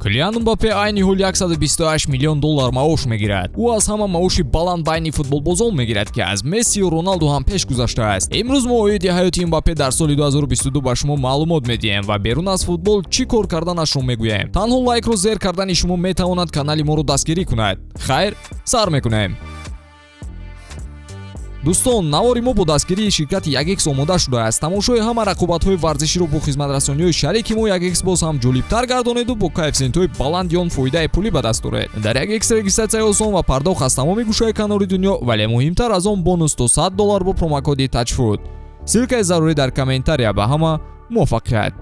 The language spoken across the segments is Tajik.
Килиан Мбаппе айни ҳол 128 миллион доллар маош мегирад. Ӯ аз ҳама маоши баланд байни футболбозон мегирад, ки аз Мессию Роналду ҳам пеш гузаштааст. Имрӯз мо оиди ҳаёти Мбаппе дар соли 2022 ба шумо маълумот медиҳем ва берун аз футбол чӣ кор карданашро мегӯем. Танҳо лайкро зер кардани шумо метавонад канали моро дастгирӣ кунад. Хайр, сар мекунем. Дӯстон, навори мо бо дастгирии ширкати 1X омода шудааст. Тамошои ҳама рақобатҳои варзиширо бо хизматрасониҳои шарики мо 1X боз ҳам ҷолибтар гардонеду бо коэффисиентҳои баланди он фоидаи пулӣ ба даст оред. Дар 1X регистратсияи осон ва пардохт аз тамоми гӯшаи канори дунё, вале муҳимтар аз он, бонус то 100 доллар бо промокоди TAJFOOT. Ссылкаи зарурӣ дар комментария. Ба ҳама муваффақият!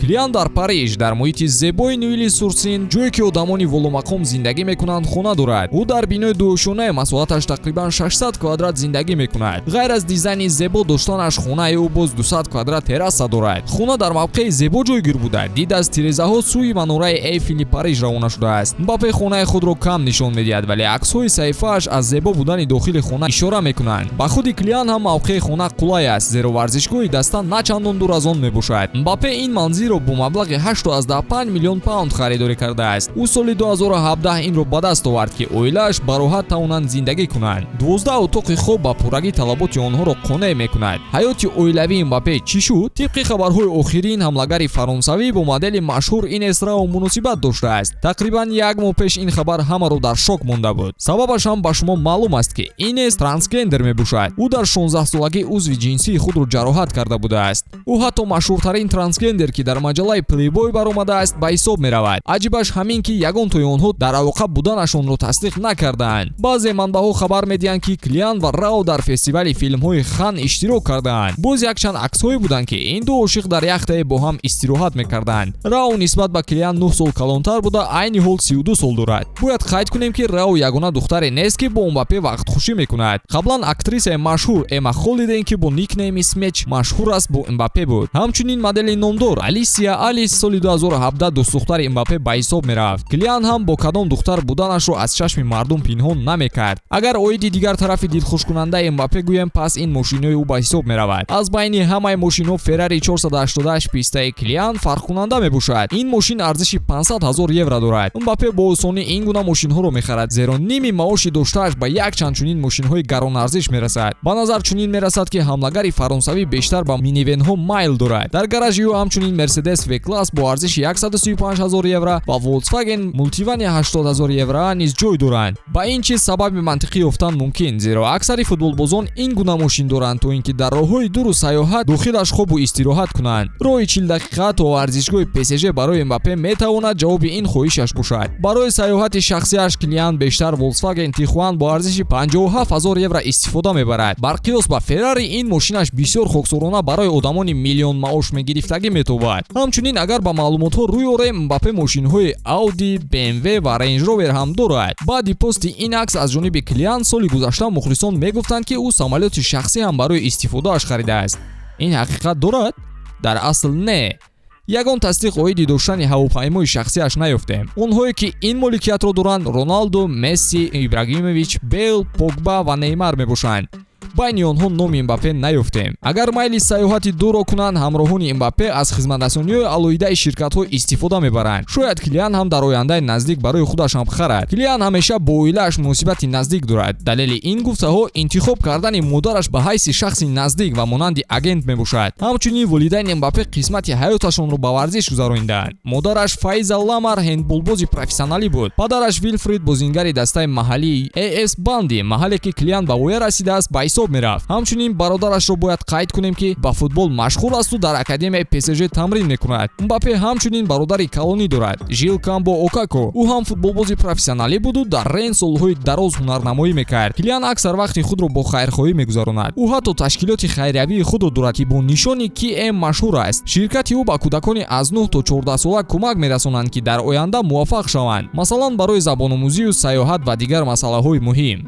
Килиан дар Париж, дар муҳити зебои Нуили Сурсин, ҷое ки одамони воломақом зиндагӣ мекунанд, хона дорад. Ӯ дар бинои дуошёнаи масоҳаташ тақрибан 600 квадрат зиндагӣ мекунад. Ғайр аз дизайни зебо доштанаш, хонаи ӯ боз 200 квадрат терраса дорад. Хона дар мавқеи зебо ҷойгир буда, дид аз тирезаҳо сӯи манораи Эйфели Париж равона шудааст. Мбаппе хонаи худро кам нишон медиҳад, вале аксҳои саҳифааш аз зебо будани дохили хона ишора мекунанд. Ба худи Килиан ҳам мавқеи хона қулай аст, зеро варзишгоҳи даста на чандон дур аз он мебошад. Мбаппе ин манзилро бо маблағи 8,5 миллион паунд харидорӣ кардааст. Ӯ соли 2017 инро ба даст овард, ки оилааш бароҳат тавонанд зиндагӣ кунанд. 12 утоқи хоб ба пуррагӣ талаботи онҳоро қонеъ мекунад. Ҳаёти оилавии Мбаппе чӣ шуд? Тибқи хабарҳои охирин, ҳамлагари фаронсавӣ бо модели машҳур Инес Рао муносибат доштааст. Тақрибан як моҳ пеш ин хабар ҳамаро дар шок монда буд. Сабабаш ҳам ба шумо маълум аст, ки Инес трансгендер мебошад. Ӯ дар 16-солагӣ узви ҷинсии худро ҷароҳат карда будааст. Ӯ ҳатто машҳуртарин трансгендер, ки дар маҷаллаи Плейбой баромадааст, ба ҳисоб меравад. Аҷибаш ҳамин, ки ягон тои онҳо дар алоқа буданашонро тасдиқ накардаанд. Баъзе манбаъҳо хабар медиҳанд, ки Килиан ва Рао дар фестивали филмҳои Кан иштирок кардаанд. Боз якчанд аксҳое буданд, ки ин ду ошиқ дар яхтае бо ҳам истироҳат мекарданд. Рао нисбат ба Килиан 9 сол калонтар буда, айни ҳол 32 сол дорад. Бояд қайд кунем, ки Рао ягона духтаре нест, ки бо Мбаппе вақтхушӣ мекунад. Қаблан актрисаи машҳур Эма Холиден, ки бо никнейми Смеч машҳур аст, бо Мбаппе буд. Ҳамчунин модели номдор Алисия Алис соли 2017 дӯстдухтари Мбаппе ба ҳисоб мерафт. Килиан ҳам бо кадом духтар буданашро аз чашми мардум пинҳон намекард. Агар оиди дигар тарафи дилхушкунандаи Мбаппе гӯем, пас ин мошинҳои ӯ ба ҳисоб меравад. Аз байни ҳамаи мошинҳо Феррари 488 пистаи Килиан фарқкунанда мебошад. Ин мошин арзиши 500 ҳазор евро дорад. Мбаппе бо осонӣ ин гуна мошинҳоро мехарад, зеро ними маоши доштааш ба якчанд чунин мошинҳои гаронарзиш мерасад. Ба назар чунин мерасад, ки ҳамлагари фаронсавӣ бештар ба минивенҳо майл дорад. Дар гаражи ӯ ҳамчунин Мерседес В-класс бо арзиши 135 ҳазор евро ва Volkswagen Мултивани 80 ҳазор евро низ ҷой доранд. Ба ин чиз сабаби мантиқӣ ёфтан мумкин, зеро аксари футболбозон ин гуна мошин доранд, то ин ки дар роҳҳои дуру сайёҳат дохилаш хобу истироҳат кунанд. Роҳи 40 дақиқа то варзишгоҳи ПСЖ барои Мбаппе метавонад ҷавоби ин хоҳишаш бошад. Барои сайёҳати шахсиаш Килиан бештар Volkswagen Тихуан бо арзиши 57 ҳазор евро истифода мебарад. Бар қиёс ба Феррари, ин мошинаш бисёр хоксорона барои одамони миллион маош мегирифтагӣ метобад. Ҳамчунин, агар ба маълумотҳо рӯй орем, Мбаппе мошинҳои Audi, BMW ва Range Rover ҳам дорад. Баъди пости ин акс аз ҷониби Килиан соли гузашта мухлисон мегуфтанд, ки ӯ самолёти шахсӣ ҳам барои истифодааш харидааст. Ин ҳақиқат дорад? Дар асл не, ягон тасдиқ оиди доштани ҳавопаймои шахсиаш наёфтем. Онҳое ки ин моликиятро доранд, Роналду, Месси, Ибрагимович, Бейл, Погба ва Неймар мебошанд. Байни онҳо номи Мбаппе наёфтем. Агар майли сайёҳати дурро кунанд, ҳамроҳони Мбаппе аз хизматрасониҳои алоҳидаи ширкатҳо истифода мебаранд. Шояд Килиан ҳам дар ояндаи наздик барои худаш ҳам харад. Килиан ҳамеша бо оилааш муносибати наздик дорад. Далели ин гуфтаҳо интихоб кардани модараш ба ҳайси шахси наздик ва монанди агент мебошад. Ҳамчунин волидайни Мбаппе қисмати ҳаёташонро ба варзиш гузаронидаанд. Модараш Фаиза Ламар ҳендболбози профессионалӣ буд. Падараш Вилфрид бозингари дастаи маҳаллии АС Банди, маҳалле ки Килиан ба воя расидааст, ба ҳисоб мерафт. Ҳамчунин бародарашро бояд қайд кунем, ки ба футбол машғул асту дар академияи ПСЖ тамрин мекунад. Мбаппе ҳамчунин бародари калонӣ дорад, Жил Камбо Окако. Ӯ ҳам футболбози профессионалӣ буду дар Рен солҳои дароз ҳунарнамоӣ мекард. Килиан аксар вақти худро бо хайрхоҳӣ мегузаронад. Ӯ ҳатто ташкилоти хайриявии худро дорад, ки бо нишони КМ машҳур аст. Ширкати ӯ ба кӯдакони аз 9 то 14 сола кӯмак мерасонанд, ки дар оянда муваффақ шаванд, масалан, барои забономӯзию сайёҳат ва дигар масъалаҳои муҳим.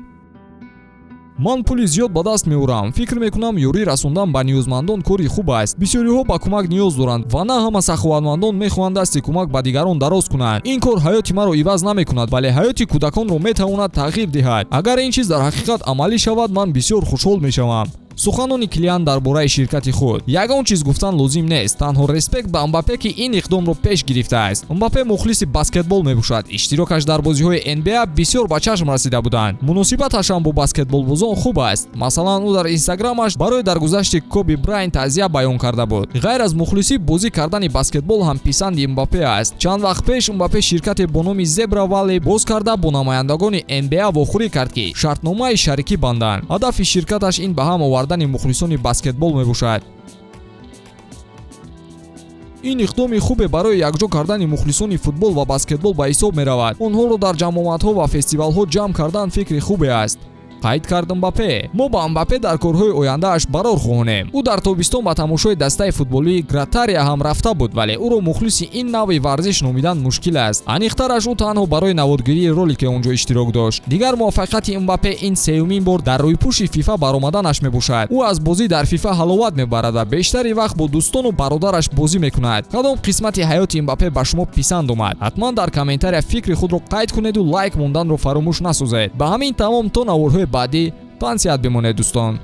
Ман пули зиёд ба даст меорам. Фикр мекунам, ёрӣ расондан ба ниёзмандон кори хуб аст. Бисёриҳо ба кӯмак ниёз доранд ва на ҳама саховатмандон мехоҳанд дасти кӯмак ба дигарон дароз кунанд. Ин кор ҳаёти маро иваз намекунад, вале ҳаёти кӯдаконро метавонад тағйир диҳад. Агар ин чиз дар ҳақиқат амалӣ шавад, ман бисёр хушҳол мешавам. Суханони Килиан дар бораи ширкати худ. Ягон чиз гуфтан лозим нест, танҳо респект ба Мбаппе, ки ин иқдомро пеш гирифтааст. Мбаппе мухлиси баскетбол мебошад. Иштирокаш дар бозиҳои НБА бисёр ба чашм расида буданд. Муносибаташ ҳам бо баскетболбозон хуб аст. Масалан, ӯ дар Инстаграмаш барои даргузашти Коби Брайант таъзия баён карда буд. Ғайр аз мухлисӣ, бозӣ кардани баскетбол ҳам писанди Мбаппе аст. Чанд вақт пеш Мбаппе ширкате бо номи Зебра Валли боз карда, бо намояндагони НБА вохӯрӣ кард, ки шартномаи шарикӣ банданд. Ҳадафи ширкаташ ин ба ҳам овардани мухлисони баскетбол мебошад. Ин иқдоми хубе барои якҷо кардани мухлисони футбол ва баскетбол ба ҳисоб меравад. Онҳоро дар ҷамъомадҳо ва фестивалҳо ҷамъ кардан фикри хубе аст, қайд кард Мбаппе. Мо ба Мбаппе дар корҳои ояндааш барор хоҳонем. Ӯ дар тобистон ба тамошои дастаи футболии Гратария ҳам рафта буд, вале ӯро мухлиси ин навъи варзиш номидан мушкил аст. Аниқтараш, ӯ танҳо барои наворгирии ролике он ҷо иштирок дошт. Дигар муваффақияти Мбаппе ин сеюмин бор дар рӯйпӯши ФИФА баромаданаш мебошад. Ӯ аз бозӣ дар ФИФА ҳаловат мебарад ва бештари вақт бо дӯстону бародараш бозӣ мекунад. Кадом қисмати ҳаёти Мбаппе ба шумо писанд омад? Ҳатман дар комментария фикри худро қайд кунеду лайк монданро фаромӯш насозед. Ба ҳамин тамом, то наворҳои баъдӣ тансиҳат бимонед, дӯстон.